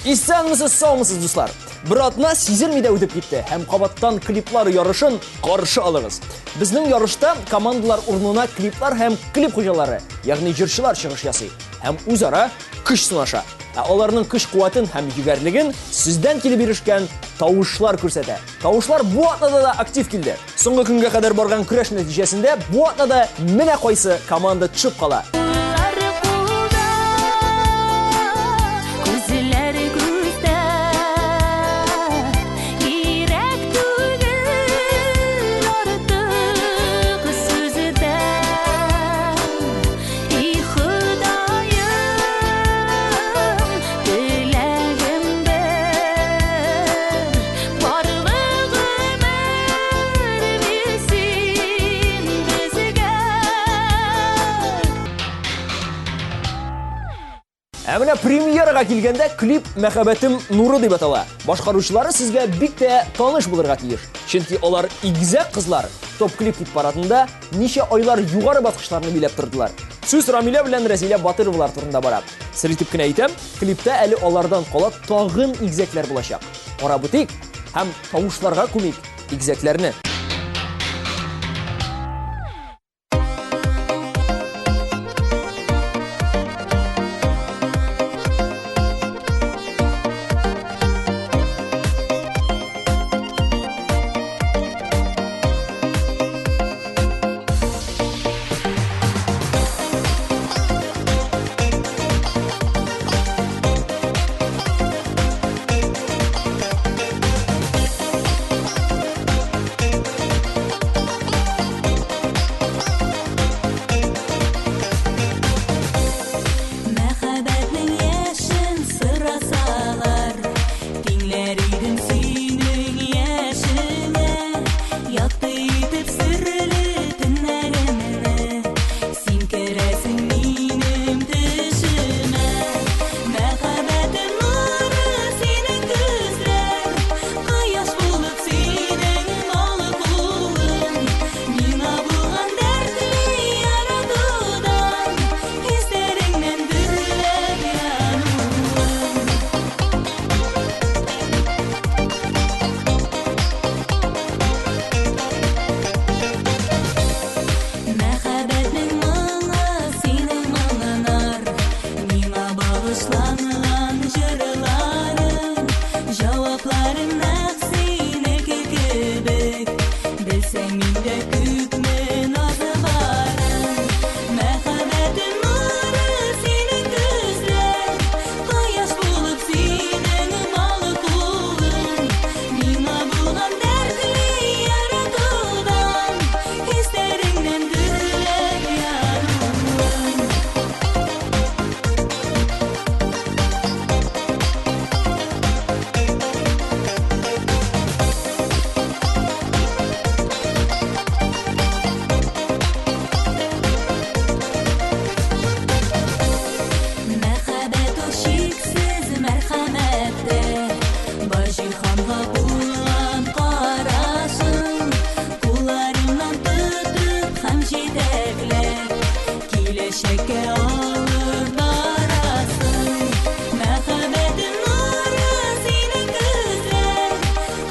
Исәнмесез, саумысыз, дуслар! Бер атна сизелми дә үтеп китте һәм кабаттан клиплар ярышын каршы алыгыз. Безнең ярышта командалар урынына клиплар һәм клип хуҗалары, ягъни җырчылар чыгыш ясый һәм үзара көч сынаша. Ә аларның көч-куәтен һәм егәрлеген сездән килеп ирешкән тавышлар күрсәтә. Тавышлар бу атнада да актив килде. Соңгы көнгә кадәр барган көрәш нәтиҗәсендә бу атнада менә кайсы команда төшеп кала. Ә менә премьерага килгәндә клип Мәхәббәтем нуры дип атала. Башкаручылары сезгә бик тә таныш булырга тиеш. Чөнки алар игезәк кызлар. Топ-клип хит парадында ничә айлар югары баскычларны биләп тордылар. Сүз Рамилә белән Рәзилә Батыровлар турында бара. Сер итеп кенә әйтәм, клипта әле алардан кала тагын игезәкләр булачак. Карап үтик һәм тавышларга күмик игезәкләрне. Мәхәббәтнең яшен сорасалар, Тиңләр идем синең яшеңә. Якты итеп серле төннәремне, Син керәсең минем төшемә. Мәхәббәтем нуры синең күзләр, Кояш булып синең балкуың. Миңа булган дәртле яратудан, Хисләреңнән дөрләп януың. Мәхәббәтнең моңы синең моңынар, Миңа багышланган җырларың, Җавапларың нәкъ синеке кебек, Белсәң миндә күпме назы барын. Мәхәббәтем нуры синең күзләр, Кояш булып синең балкуың. Миңа булган дәртле яратудан, Хисләреңнән дөрләп януың. Мәхәббәт ул чиксез мәрхәмәттә, Бар җиһанга булган карашың, Кулларыңнан тотып һәм җитәкләп, Киләчәккә алып барасың. Мәхәббәтем нуры синең күзләр,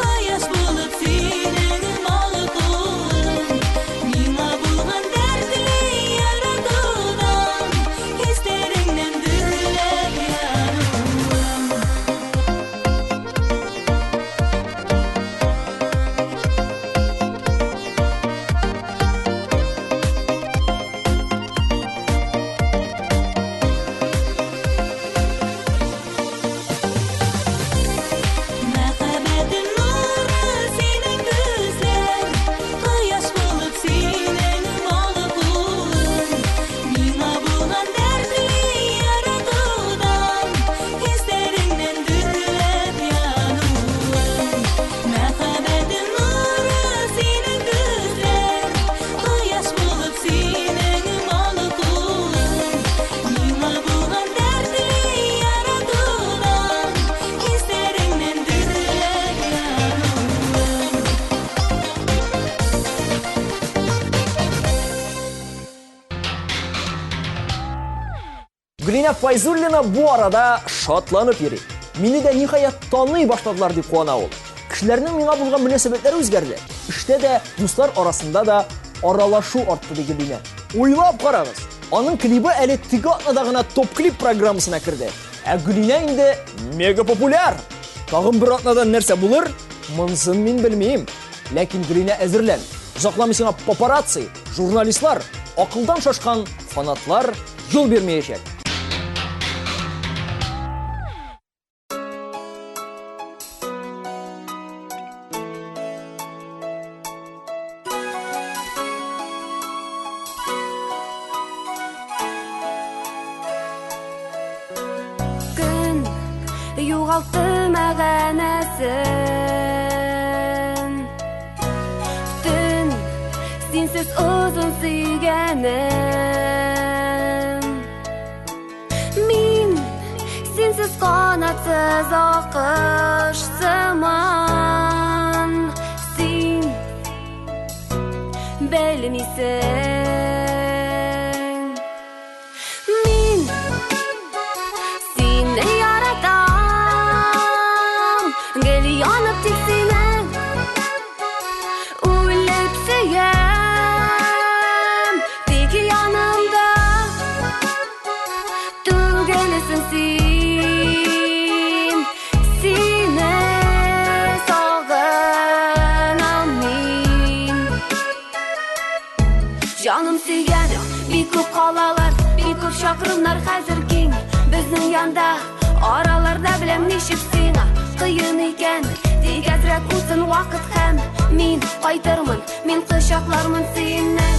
Кояш булып синең балкуың. Миңа булган дәртле яратудан, Хисләреңнән дөрләп януың. Мәхәббәтем нуры синең күзләр, Кояш булып синең балкуың. Миңа булган дәртле яратудан, Хисләреңнән дөрләп януың. Мәхәббәтем нуры синең күзләр, Кояш булып синең балкуың. Миңа булган дәртле яратудан, Хисләреңнән дөрләп януың. Гөлинә Файзуллина бу арада шатланып йөри. Мине дә ниһаять таный башладылар, дип куана ул. Кешеләрнең миңа булган мөнәсәбәтләре үзгәрде. Эштә дә, дуслар арасында да аралашу артты, ди Гөлинә. Уйлап карагыз, аның клибы әле теге атнада гына топ-клип программасына керде. Ә Гөлинә инде мега популяр. Тагын бер атнадан нәрсә булыр, монысын мин белмим. Ләкин Гөлинә әзерлән. Озакламый сиңа папарацци, журналистлар, акылдан шашкан фанатлар юл бирмәячәк. Көн югалтты мәгънәсен. Төн синсез озын сөйгәнем. Мин синсез канатсыз акыш сыман. Син белмисең. Мин сине яратам, гел янып тик сине үлеп сөям, тик янымда түгелсең син, сине сагынам мин. Җаным сөйгәнем, бик күп калалар, бик күп чакрымнар хәзер киң. Безнең янда, араларда беләм ничек сиңа кыен икән. Тик әзрәк үтсен вакыт һәм мин кайтырмын, мин кочаклармын сине,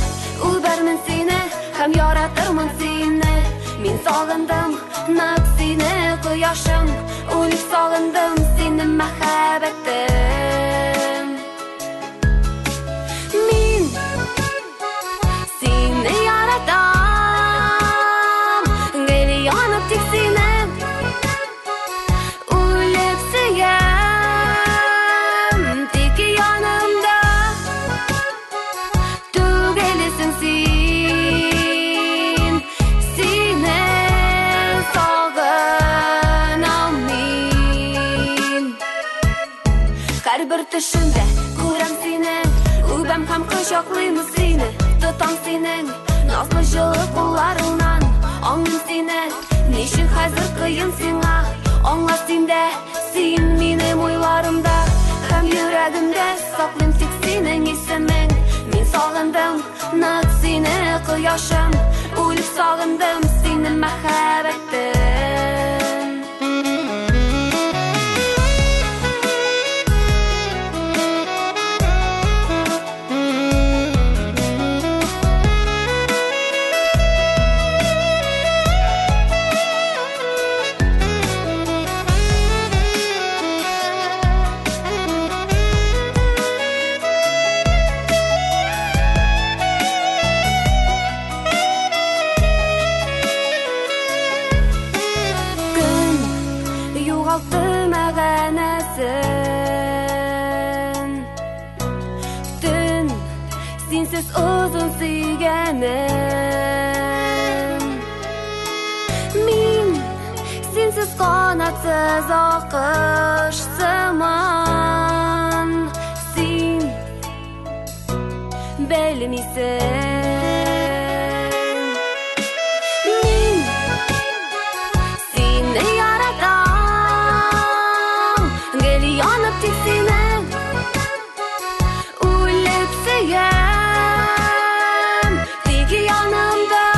үбәрмен сине һәм яратырмын сине. Мин сагындым нык сине, кояшым, үлеп сагындым сине, мәхәббәтем. Мин сине яратам, гел янып тик сине үлеп сөям, тик янымда түгелсең син, сине сагынам мин. Һәрбер төшемдә күрәм сине, үбәм һәм кочаклыйм сине, тотам синең назлы җылы кулларыңнан, аңлыйм сине, ничек хәзер кыен сиңа, аңла син дә, син минем уйларымда һәм йөрәгемдә саклыйм тик синең исемең. Мин сагындым нык сине, кояшым, үлеп сагындым сине, мәхәббәтем. Көн югалтты мәгънәсен, төн синсез озын сөйгәнем. Мин синсез канатсыз акыш сыман, син белмисең. Мин сине яратам, гел янып тик сине үлеп сөям, тик янымда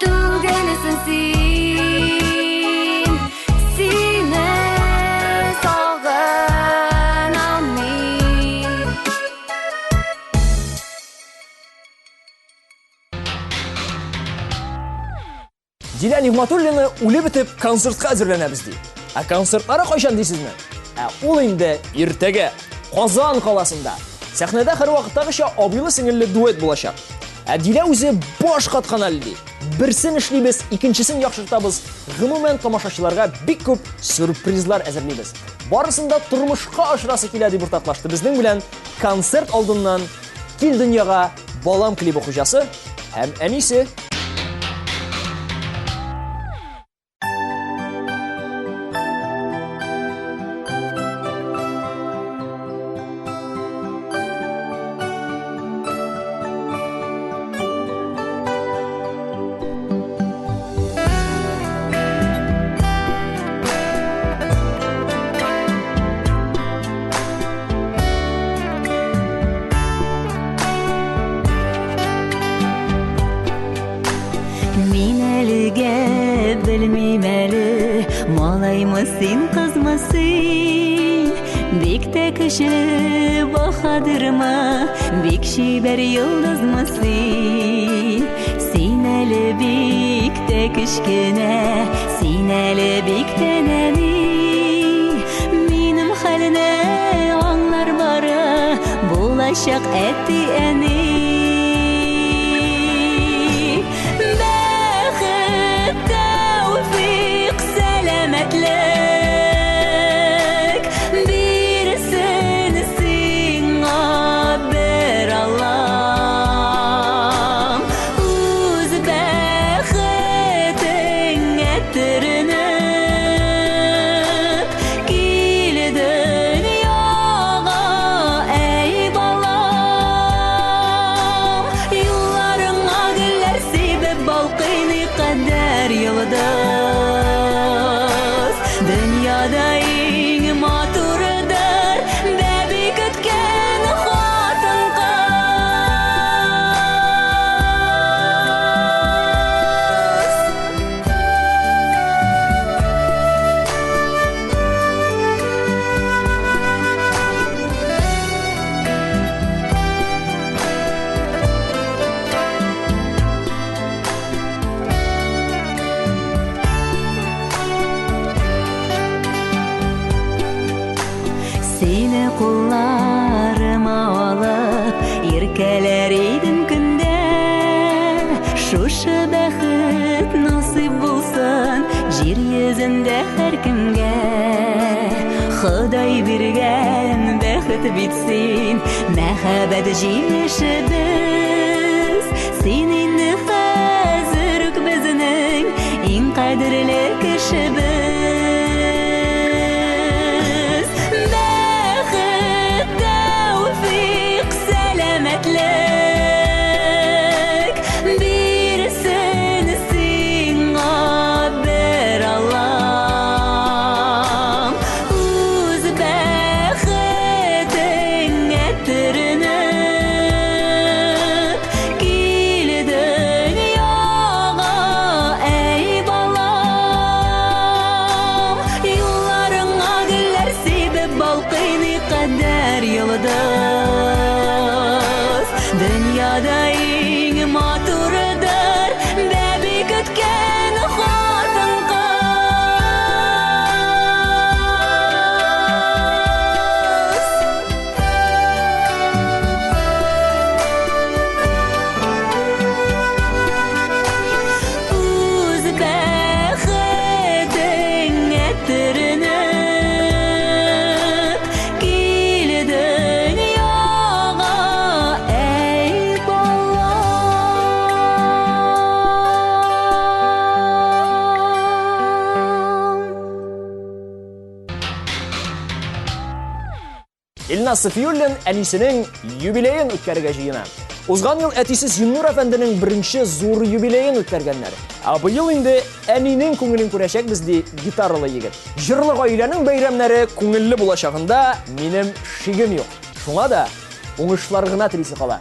түгелсең син, сине сагынам мин. Дилә Нигъматуллина үлеп бетеп концертка әзерләнәбез ди. Ә концертлары кайчан дисезме? Ә ул инде иртәгә Казан каласында. Сәхнәдә һәрвакыттагыча абыйлы-сеңелле дуэт булачак. Ә Дилә үзе баш каткан әле ди. Берсен эшлибез, икенчесен яхшыртабыз. Гомумән, тамашачыларга бик күп сюрпризлар әзерлибез. Барысын да тормышка ашырасы килә дип уртаклашты безнең белән концерт алдыннан Кил дөньяга балам клибы хуҗасы һәм әнисе. Белмим әле, малаймы син, кызмы син? Бик тә көчле баһадирмы, бик чибәр йолдызмы син? Син әле бик тә кечкенә, син әле бик тә нәни. Минем хәлне аңлар бары булачак әти-әни. Бәхет, тәүфик, сәламәтлек бирсен сиңа бер Аллам. Үз бәхетеңә төренеп кил дөньяга, әй балам. Юлларыңа гөлләр сибеп балкый никадәр йолдыз. Дөньяда иң матурыдыр бәби көткән хатын-кыз. Сине кулларыма алып, иркәләр идем көндә. Шушы бәхет насыйп булсын җир йөзендә һәркемгә. Ходай биргән бәхет бит син, мәхәббәт җимешебез. Син инде хәзер үк безнең иң кадерле кешебез. Бәхет, тәүфик, сәламәтлек бирсен сиңа бер Аллам. Үз бәхетеңә төренеп кил дөньяга, әй балам. Юлларыңа гөлләр сибеп балкый никадәр йолдыз. Дөньяда иң матурыдыр бәби көткән хатын-кыз. Үз бәхетеңә төренеп кил дөньяга, әй балам. Илназ Сафиуллин әнисенең юбилеен үткәрергә җыена. Узган ел әтисе Зиннур әфәнденең беренче зур юбилеен үткәргәннәр. Ә быел инде әнинең күңелен күрәчәкбез, ди гитаралы егет. Җырлы гаиләнең бәйрәмнәре күңелле булачагында минем шигем юк. Шуңа да уңышлар гына телисе кала.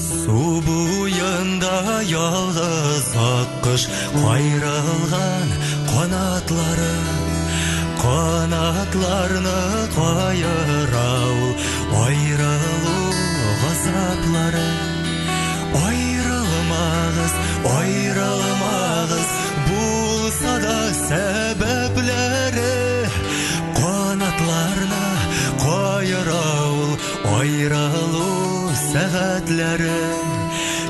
Су буенда ялгыз аккош кайрылган канатлары, канатларны каера ул аерылу газаплары. Аерылмагыз, аерылмагыз, булса да сәбәпләре, канатларны каера ул аерылу сәгатьләре.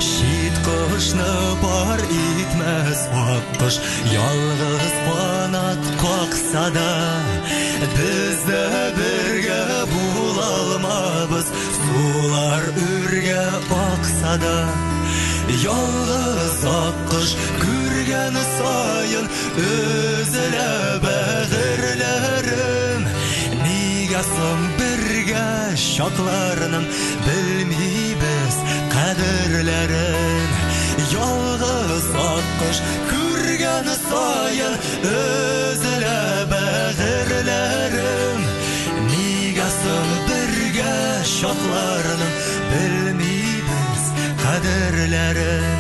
Чит кошны пар итмәс аккош, ялгыз канат какса да, без дә бергә була алмабыз, сулар үргә да. Ялгыз аккош күргән саен өзелә бәгырьләрем. Нигә соң бергә чакларның белмибез кадерләрен? Ялгыз аккош күргән саен өзелә бәгырьләрем. Нигә соң бергә чакларның белмибез кадерләрен?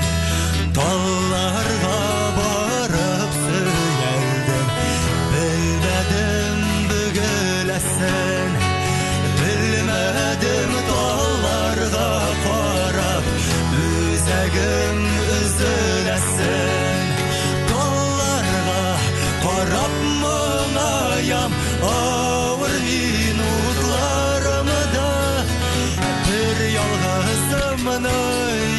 Талларга барып сөялдем, белмәдем бөгеләсен. Белмәдем талларга карап, үзәгем өзеләсен. Талларга карап моңаям, авыр минутларымда. Бер ялгызымны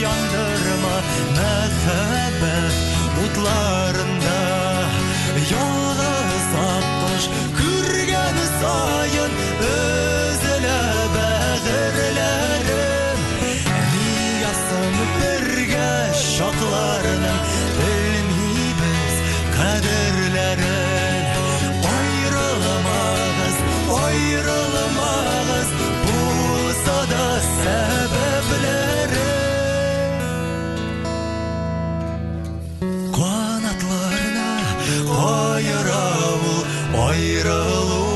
яндырма мәхәббәт утларында. Ялгыз аккош күргән саен өзелә бәгырьләрем. Нигә соң бергә чакларның белмибез кадерләрен? Аерылмагыз, аерылмагыз, булса да сәбәпләре. Канатларына каера ул аерылу,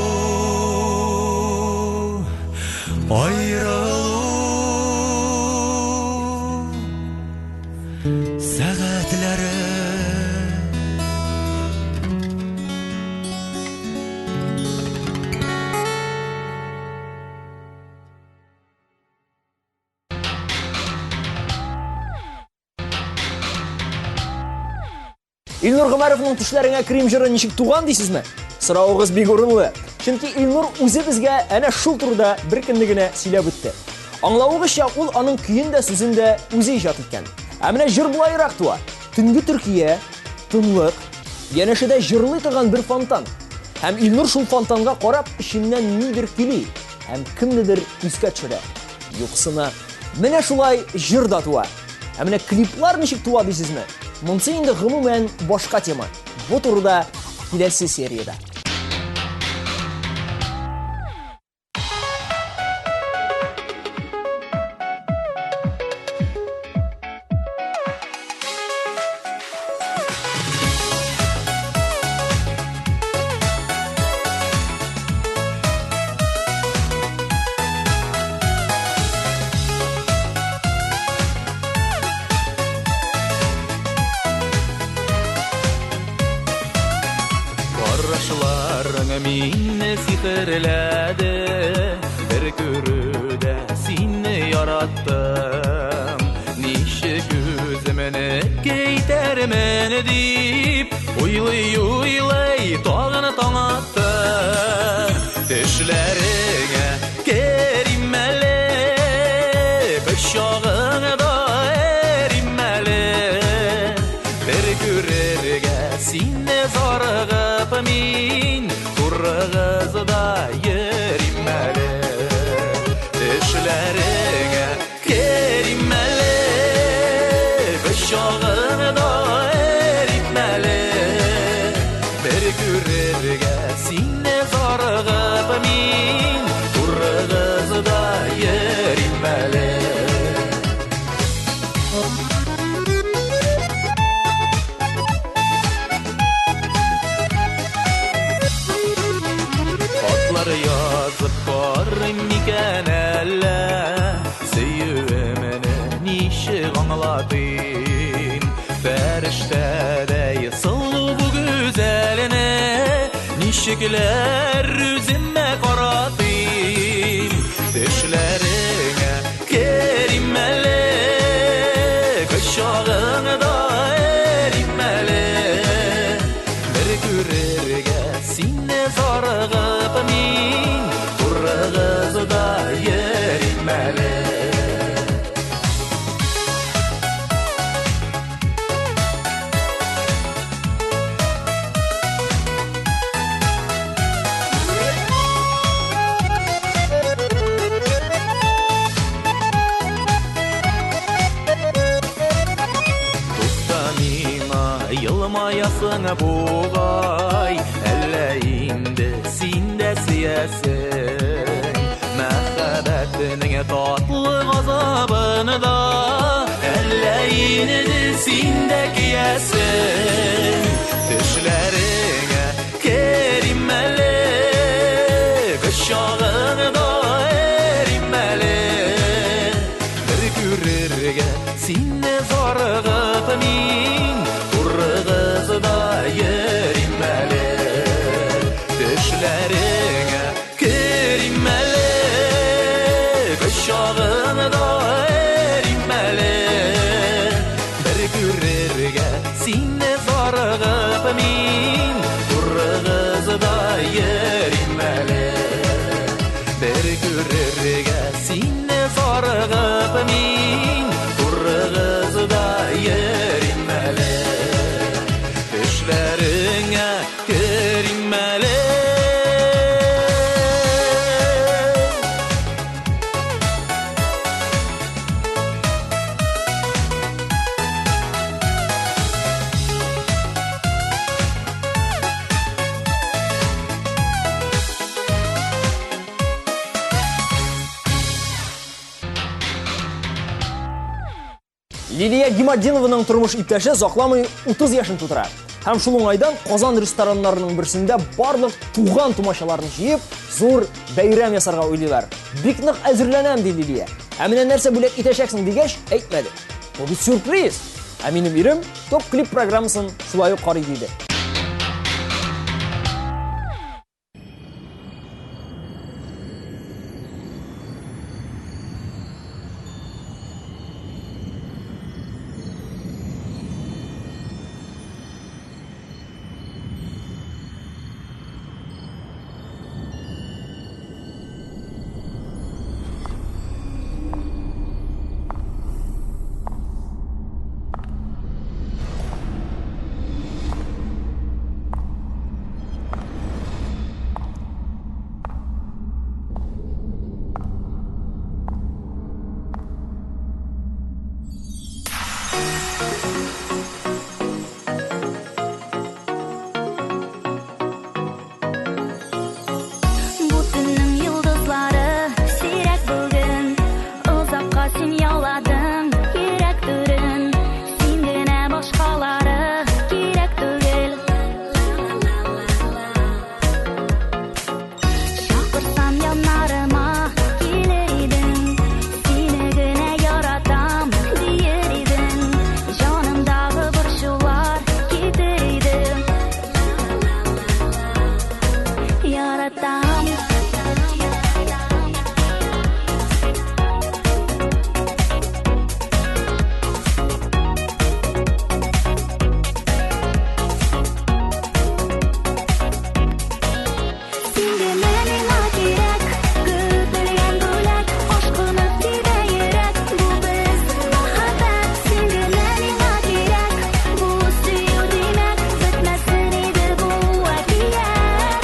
аерылу сәгатьләре. Илнур Гомәровның Төшләреңә керим җыры ничек туган дисезме? Соравыгыз бик урынлы. Чөнки Илнур үзе безгә әнә шул турыда бер көнне генә сөйләп үтте. Аңлавыгызча, ул аның көен дә, сүзен дә үзе иҗат иткән. Ә менә җыр болайрак туа. Төнге Төркия, тынлык, янәшәдә җырлый торган бер фонтан. Һәм Илнур шул фонтанга карап, эченнән нидер көйли һәм кемнедер искә төшерә. Юксына. Менә шулай җыр да туа. Ә менә клиплар ничек туа дисезме? Монсы инде гомумән башка тема. Бу турыда киләсе сериядә. Карашларың мине сихерләде, бер күрүдә сине яраттым. Ничек үземне китәрмен дип, уйлый-уйлый тагын таң атты. Төшләреңә керим әле, кочагыңда эрим әле. Бер күрергә сине зарыгып мин турыгызда йөрим әле. Төшләреңә керим әле, кочагыңда эрим әле. Бер күрергә сине зарыгып мин турыгызда йөрим әле. Хатлар язып карыйм микән әллә, сөюемне ничек аңлатыйм? Фәрештәдәй сылу бу гүзәлне ничекләр үземә каратыйм? Төшләреңә керим әле, кочагыңда эрим әле. Бер күрергә сине зарыгып мин турыгызда йөрим әле. Зарыгасың бугай, әллә инде син дә сөясең. Мәхәббәтнең татлы газабын да, әллә инде син дә киясең. Төшләреңә керим әле, кочагыңда эрим әле. Бер күрергә сине зарыгып мин, турыгызда йөрим әле. Төшләреңә керим әле, кочагыңда эрим әле. Бер күрергә сине зарыгып мин, турыгызда йөрим әле. Бер күрергә сине зарыгып мин, турыгызда йөрим әле. Төшләреңә керим әле. Лилия Гиматдинованың тормыш иптәше озакламый 30 яшен тутыра. Һәм шул уңайдан Казан рестораннарының берсендә барлык туган тумачаларын җыеп, зур бәйрәм ясарга уйлыйлар. Бик нык әзерләнәм, ди Лилия. Ә менә нәрсә бүләк итәчәксең дигәч, әйтмәде. Бу бит сюрприз. Ә минем ирем топ-клип программасын шулай ук карый диде. Бу төннең йолдызлары сирәк бүген. Озакка син яуладың йөрәк түрен. Син генә, башкалары кирәк түгел. Чакырсам яннарыма килер идең. Сине генә яратам диер идең. Җанымдагы борчулар китер иде. Яратам. Син генә миңа кирәк, көтелгән бүләк, ашкынып тибә йөрәк, бу безнең мәхәббәт. Син генә миңа кирәк, бу сөю димәк, бетмәсен иде бу әкият.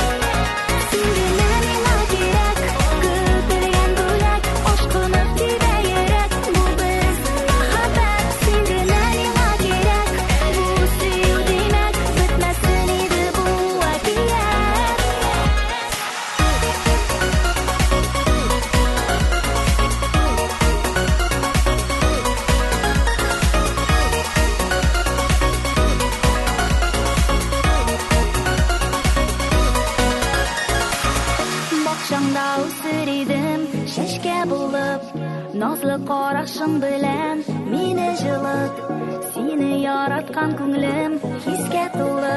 Син генә миңа кирәк, көтелгән бүләк, ашкынып тибә йөрәк, бу безнең мәхәббәт. Син генә миңа кирәк, бу сөю димәк, бетмәсен иде бу әкият. Бакчаңда үсер идем, чәчкә булып, назлы карашың белән мине җылыт. Сине яраткан күңелем хискә тулы.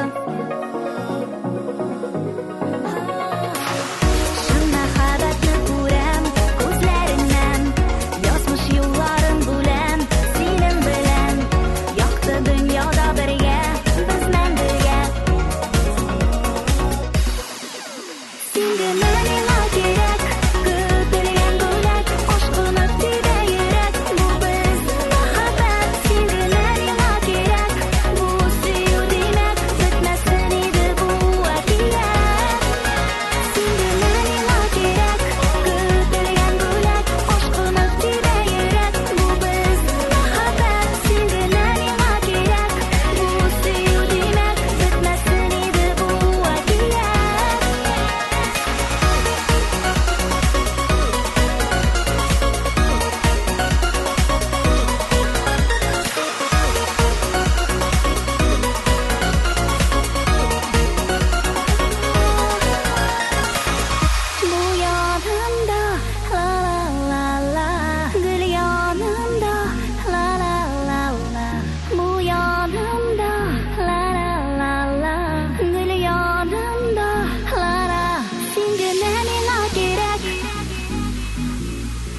Чын мәхәббәтне күрәм күзләреңнән, язмыш юлларын бүләм синең белән. Якты дөньяда бергә без мәңгегә. Син генә миңа кирәк, көтелгән бүләк, ашкынып тибә йөрәк, бу безнең мәхәббәт. Син генә миңа кирәк, бу сөю димәк, бетмәсен иде.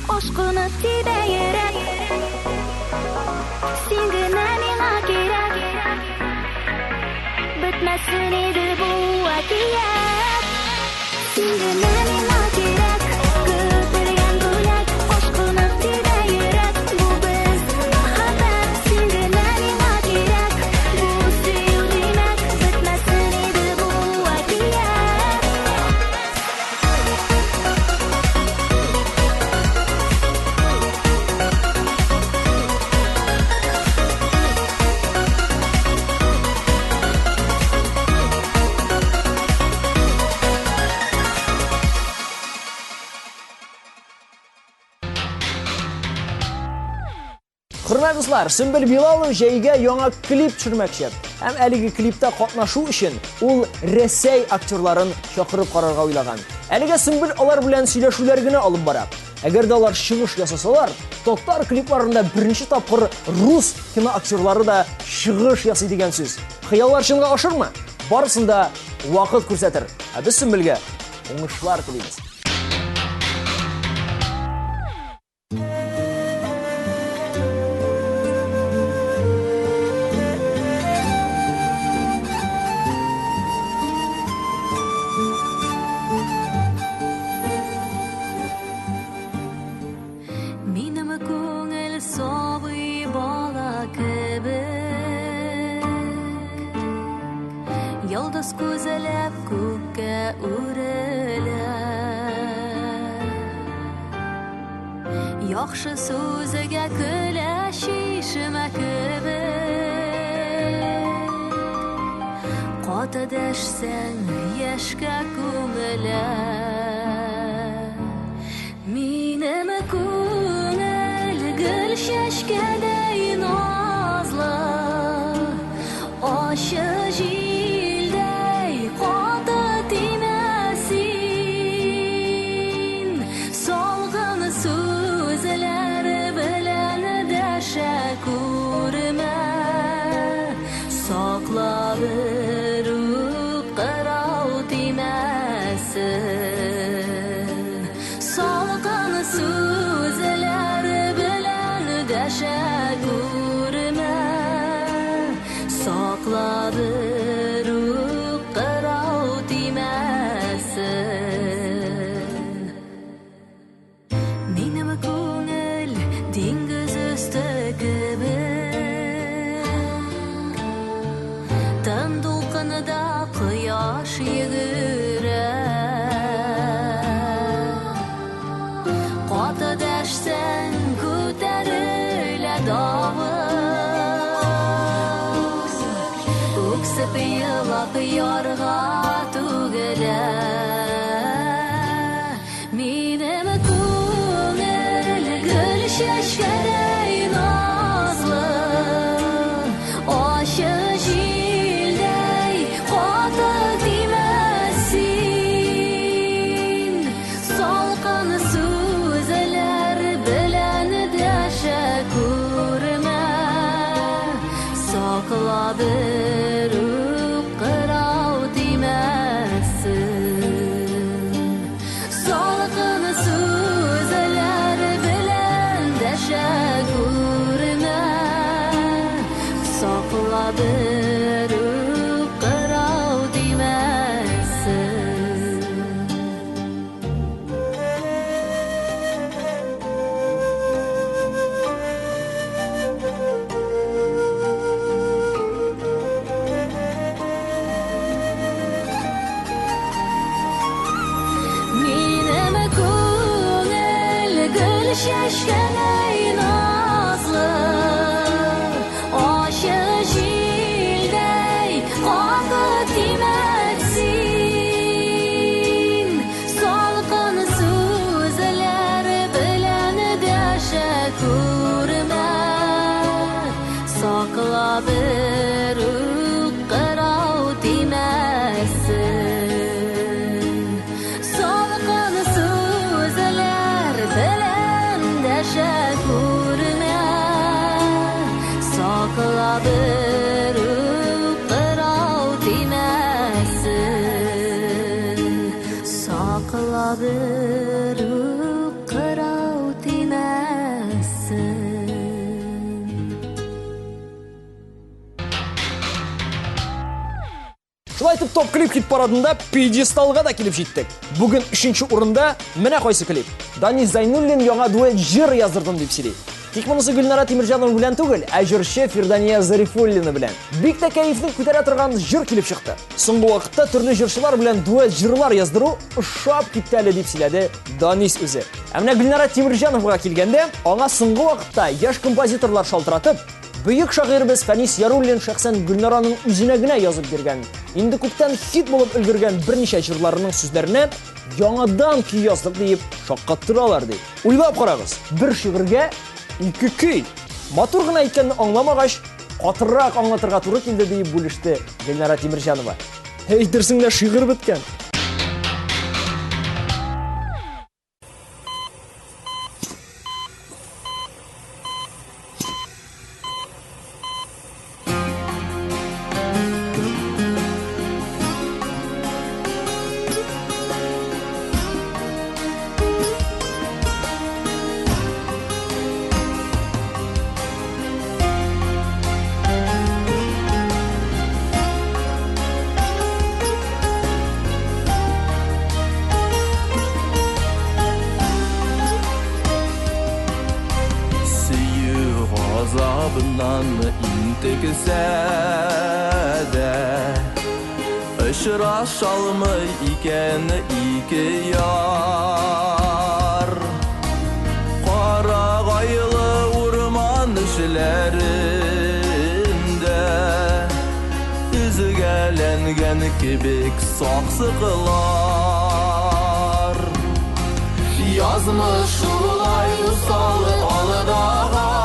Ашкынып тибә йөрәк. Син генә миңа кирәк. Бетмәсен иде бу әкият. Син генә миңа кирәк. Көтелгән бүләк. Ашкынып тибә йөрәк. Бу безнең мәхәббәт. Син генә миңа кирәк. Бу сөю димәк. Бетмәсен иде бу әкият. Хөрмәтле дуслар, Сөмбел Билалов җәйгә яңа клип төшермәкче. Һәм әлеге клипта катнашу өчен ул Рәсәй актерларын чакырып карарга уйлаган. Әлегә Сөмбел алар белән сөйләшүләр генә алып бара. Әгәр дә алар чыгыш ясасалар, татар клипларында беренче тапкыр рус кино актерлары да чыгыш ясый дигән сүз. Хыяллар чынга ашырмы? Барысын да вакыт күрсәтер. Ә без Сөмбелгә уңышлар телибез. Минем күңел сабый бала кебек, Йолдыз күзәләп күккә үрелә. Яхшы сүзгә көлә чишмә кебек, Каты дәшсәң яшькә күмелә. Минем күңел гөл чәчкәдәй назлы, Ачы җилдәй каты тимә син. Салкын сүзләр белән дәшә күрмә, Сакла берүк кырау тимәсен. Салкын сүзләр белән дәшә күрмә, Сакла берүк кырау тимәсен. Минем күңел диңгез өсте кебек, Тын дулкынында кояш йөгерә. Каты дәшсәң күтәрелә давыл, Үксеп елап ярга түгелә. Минем күңел гөл чәчкәдәй назлы, Ачы җилдәй каты тимә син. Салкын сүзләр белән дәшә күрмә, Сакла берүк кырау тимәсен. Салкын сүзләр белән дәшә күрмә, Сакла берүк кырау тимәсен. Минем күңел гөл чәчкәдәй назлы, Ачы җилдәй каты тимә син. Салкын сүзләр белән дәшә күрмә, Сакла берүк кырау тимәсен. Салкын сүзләр белән дәшә күрмә, Сакла берүк кырау тимәсен. Сакла берүк кырау тимәсен. Шулай итеп, топ клип хит парадында пьедесталга да килеп җиттек. Бүген өченче урында менә кайсы клип. Данис Зайнуллин яңа дуэт җыр яздырдым дип сөйли. Тик монысы Гөлнара Тимерҗанова белән түгел, ә җырчы Фирдания Зарифуллина белән. Бик тә кәефне күтәрә торган җыр килеп чыкты. Соңгы вакытта төрле җырчылар белән дуэт җырлар яздыру ошап китте әле дип сөйләде Данис үзе. Ә менә Гөлнара Тимерҗановага килгәндә, аңа соңгы вакытта яшь композиторлар шалтыратып, бөек шагыйребез Фәнис Яруллин шәхсән Гөлнараның үзенә генә язып биргән, инде күптән хит булып өлгергән берничә җырларының сүзләренә яңадан көй яздык диеп шаккаттыралар ди. Уйлап карагыз, бер шигырьгә ике көй. Матур гына икәнне аңламагач, катырак аңлатырга туры килде диеп бүлеште Гөлнара Тимерҗанова. Әйтерсең лә шигырь беткән. Сөю газабыннан интексә дә очрашалмый икән ике яр. Карагайлы урман эчләрендә өзгәләнгән кебек саксыклар. Язмыш шулай усал алдаганмы,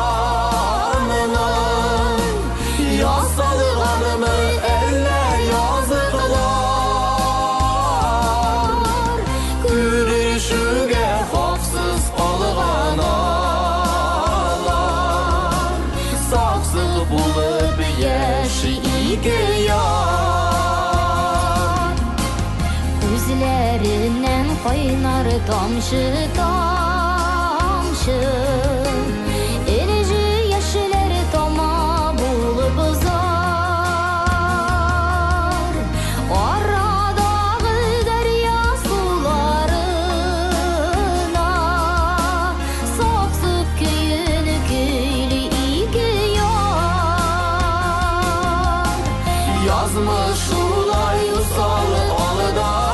ясалганмы әллә языклар? Күрешүгә хаксыз калган алар, саксыз булып яши ике яр. Күзләреннән кайнар тамчы тамчы энҗе яшьләр тама булып узар. Арадагы дәрья суларына саксыз көен көйли ике яр. Язмыш шулай усал алдаганмы,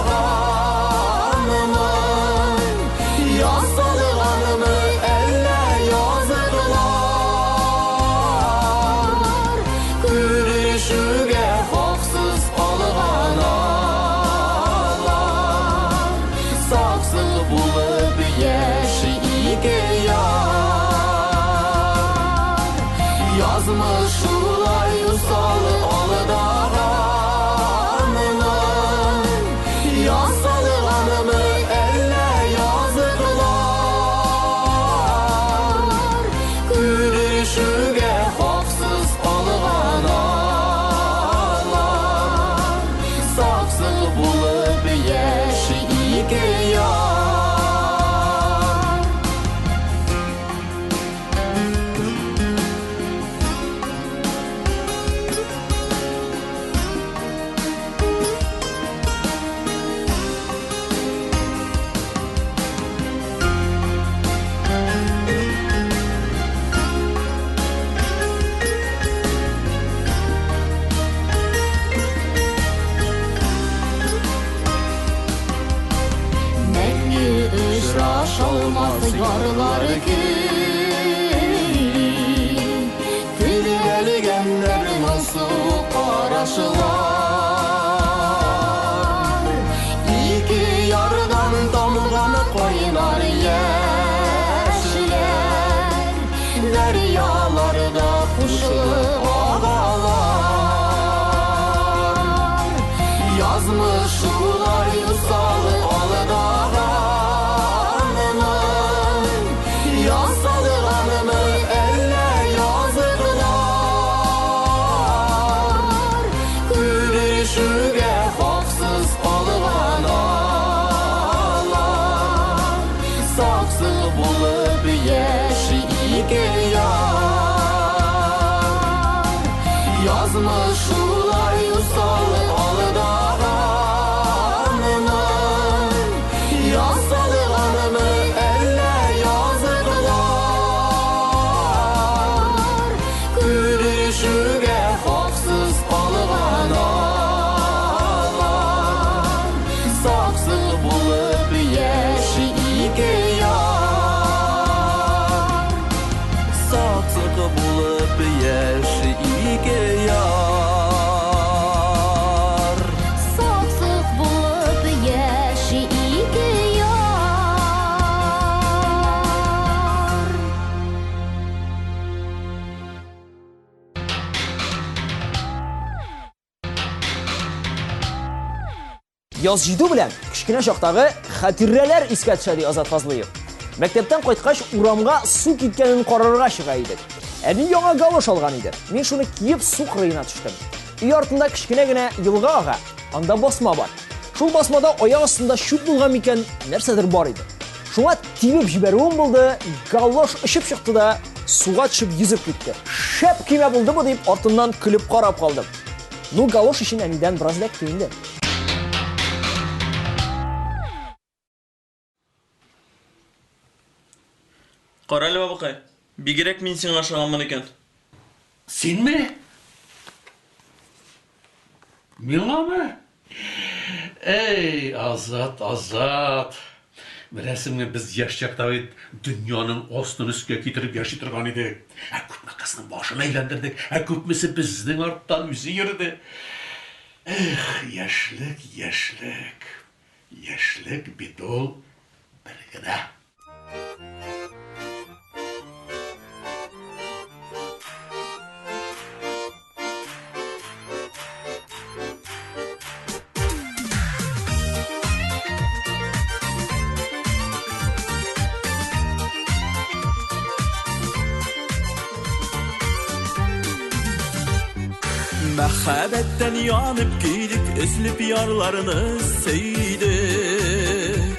ясалганмы әллә языклар? Күрешүгә хаксыз калган алар, саксыз булып яши ике яр. Язмыш шулай усал алдаганмы, ясалганмы әллә языклар? Күрешүгә хаксыз калган алар, саксыз булып яши ике яр. Мәңге очрашалмас ярлар көйли, Тезелгәннәр моңсу карашлар. Ике ярдан тамган кайнар яшьләр дәрьяларда кушылып агалар. Язмыш шулай усал алдаганмы, ясалганмы әллә языклар? Күрешүгә хаксыз калган алар, саксыз булып яши ике яр. Язмыш шулай усал алдаганмы, Яз җитү белән кечкенә чактагы хатирәләр искә төшә, ди Азат Фазлыев. Мәктәптән кайткач урамга су киткәнен карарга чыга идек. Әни яңа галош алган иде. Мин шуны киеп су кырыена төштем. Өй артында кечкенә генә елга ага, анда басма бар. Шул басмада аяк астында чүп булган микән, нәрсәдер бар иде. Шуңа тибеп җибәрүем булды, галош очып чыкты да суга төшеп йөзеп китте. Шәп көймә булды бу дип артыннан көлеп карап калдым. Ну, галош өчен әнидән бераз эләкте инде. Карале, бабакай, бигрәк мин сиңа ошаганмын икән. Синме? Миңамы? Эй, Азат, Азат! Беләсеңме, без яшь чакта бит дөньяның астын өскә китереп яши торган идек. Ә күпме кызның башын әйләндердек, ә күпмесе безнең арттан үзе йөрде. Эх, яшьлек, яшьлек. Яшьлек бит ул бер генә. Мәхәббәттән янып көйдек, өзелеп ярларны сөйдек.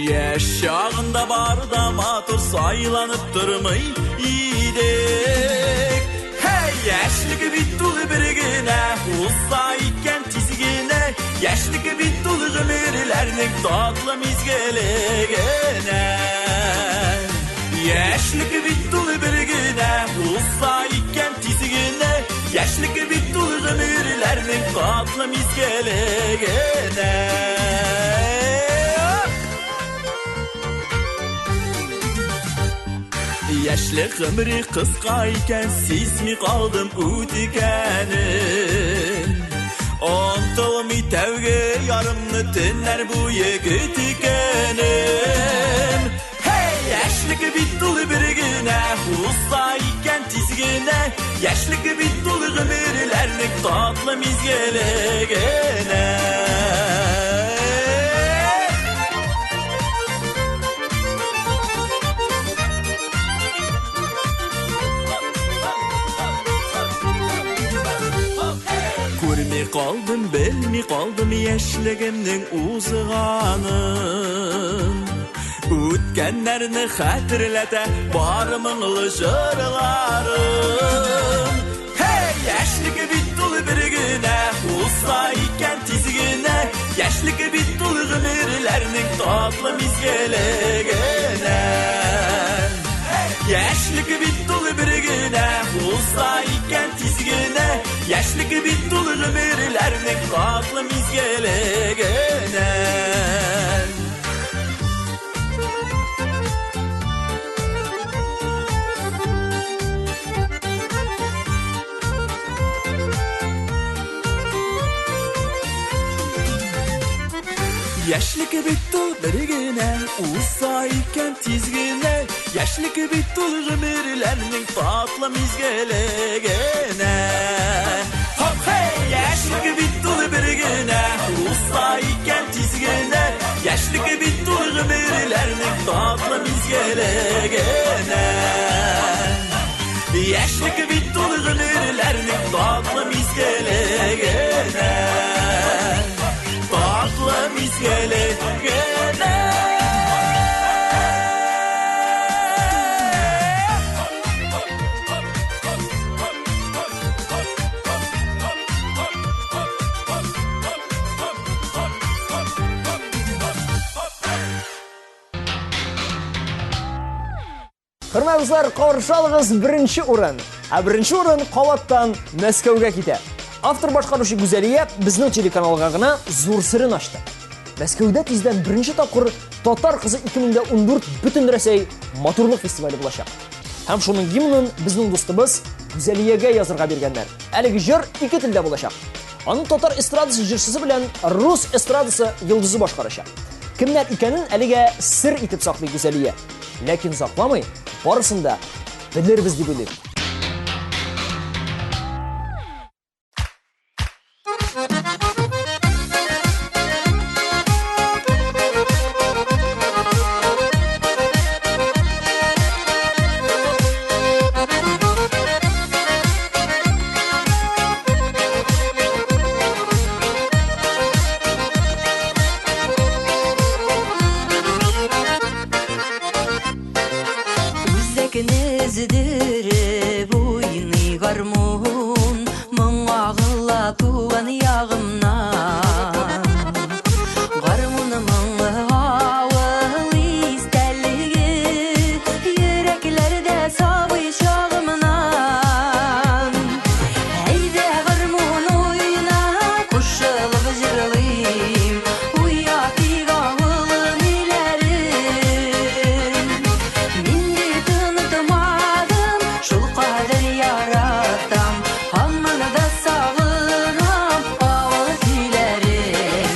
Яшь чагында бар да матур сайланып тормый идек. Һәй, яшьлек бит ул бер генә, узса икән тиз генә. Яшьлек бит ул гомерләрнең татлы мизгеле генә. Яшьлек бит ул бер генә, узса икән тиз генә. Яшьлек бит ул гомерләрнең татлы мизгеле генә. Яшьлек гомере кыска икән, сизми калдым үткәнен. Онтылмый тәүге ярымны төннәр буе көткәнем. Һәй, яшьлек бит ул бер генә, узса икән тиз генә. Яшьлек бит ул гомерләрнең татлы мизгеле генә. Күрми калдым, белми калдым яшьлегемнең узганын. Үткәннәрне хәтерләтә бар моңлы җырларым. Һәй, яшьлек бит ул бер генә, узса икән тиз генә. Яшьлек бит ул гомерләрнең татлы мизгеле генә. Яшьлек бит ул бер генә, узса икән тиз генә. Яшьлек бит ул гомерләрнең татлы мизгеле генә. Яшьлек бит ул бер генә, узса икән тиз генә. Яшьлек бит ул гомерләрнең татлы мизгеле генә. Хоп, хей, яшьлек бит ул бер генә, узса икән тиз генә. Яшьлек бит ул гомерләрнең татлы мизгеле генә. Яшьлек бит ул гомерләрнең татлы мизгеле генә. Татлы мизгеле генә. Хөрмәтле дуслар, каршы алыгыз беренче урын. Ә беренче урын кабаттан Мәскәүгә китә. Автор башкаручы Гүзәлия безнең телеканалга гына зур серен ачты. Мәскәүдә тиздән беренче тапкыр Татар кызы 2014 бөтен Рәсәй матурлык фестивале булачак. Һәм шуның гимнын безнең дустыбыз Гүзәлиягә язырга биргәннәр. Әлеге җыр ике телдә булачак. Аны татар эстрадасы җырчысы белән рус эстрадасы йолдызы башкарачак. Кемнәр икәнен әлегә сер итеп саклый Гүзәлия. Ләкин озакламый барысын да белербез дип уйлыйм. Үзәкне өздереп уйный гармун, Моң агыла туган ягымнан. Гармун моңы авыл истәлеге, Йөрәкләрдә сабый чагымнан. Әйдә гармун уйна, кушылып җырлыйм, Уятыйк авылым өйләрен. Мин бит онытмадым, шул кадәр яратам, Һаман да сагынам авыл көйләрен.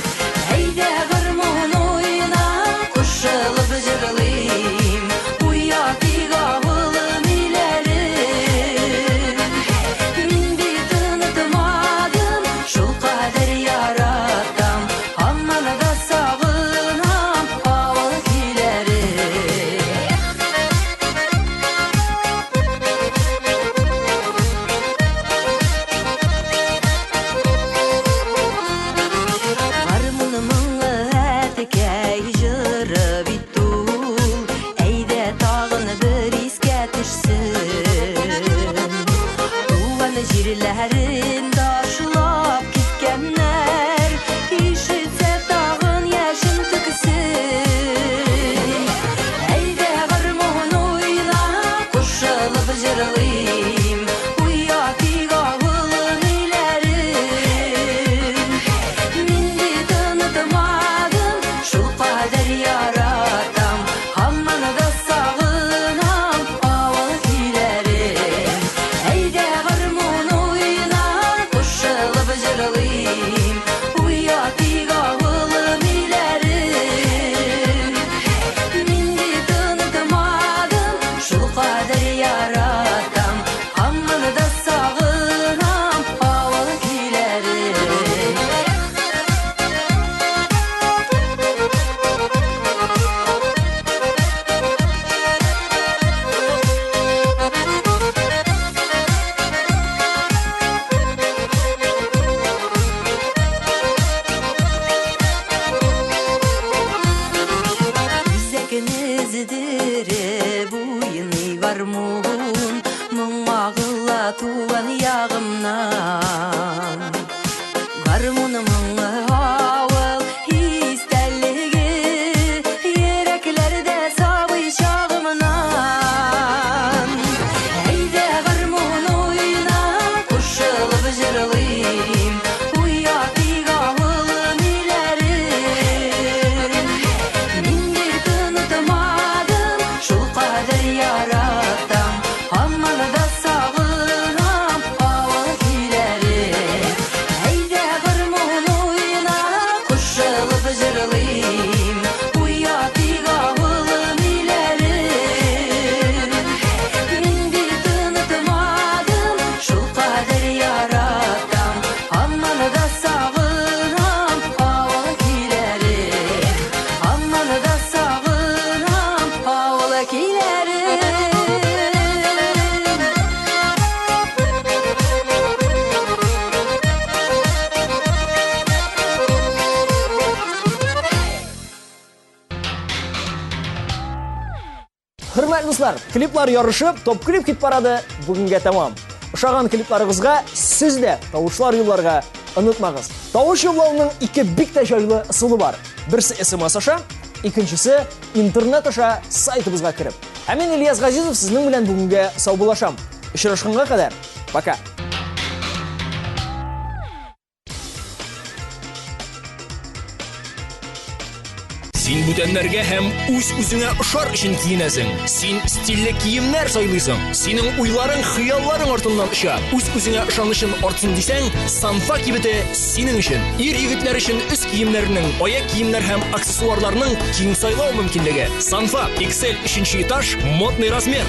Әйдә гармун уйна, кушылып җырлыйм, Уятыйк авылым өйләрен. Мин бит онытмадым, шул кадәр яратам, Һаман да сагынам авыл көйләрен. Гармун моңы әткәй җыры бит ул, Әйдә тагын бер искә төшсен. Туган җирләрен ташлап киткәннәр, Ишетсә тагын яшен түксен. Әйдә гармун уйна, кушылып җырлыйм, Уятыйк авылым өйләрен. Мин бит онытмадым, шул кадәр яратам, Һаман да сагынам авыл көйләрен. Әйдә гармун уйна, кушылып җырлыйм, Уятыйк авылым өйләрен. Мин бит онытмадым, шул кадәр яратам, Һаман да сагынам авыл көйләрен. Үзәкне өздереп уйный гармун, Моң агыла туган ягымнан. Гармун моңы авыл истәлеге, Йөрәкләрдә сабый чагымнан. Әйдә гармун уйна, кушылып җырлыйм, Уятыйк авылым өйләрен. Мин бит онытмадым, шул кадәр яратам, Һаман да сагынам авыл көйләрен. Әйдә гармун уйна, кушылып җырлыйм, Уятыйк авылым өйләрен. Мин бит онытмадым, шул кадәр яратам, Һаман да сагынам авыл көйләрен. Һаман да сагынам авыл көйләрен. Хөрмәтле дуслар, клиплар ярышы Топ клип хит парады бүгенгә тәмам. Ошаган клипларыгызга сез дә тавышлар юлларга онытмагыз. Тавыш юллауның ике бик тә җайлы ысулы бар. Берсе SMS аша, икенчесе интернет аша сайтыбызга кереп. Ә мин Ильяс Газизов сезнең белән бүгенгә саубуллашам. Очрашканга кадәр. Пока. Син бүтәннәргә һәм үз-үзеңә ошар өчен киенәсең. Син стильле киемнәр сайлыйсың. Синең уйларың хыялларың артыннан оча. Үз-үзеңә ышанычын артсын дисәң, Санфа кибете синең өчен. Ир егетләр өчен өс киемнәренең, аяк киемнәр һәм аксессуарларның киң сайлау мөмкинлеге. Санфа XL 3 этаж, модный размер.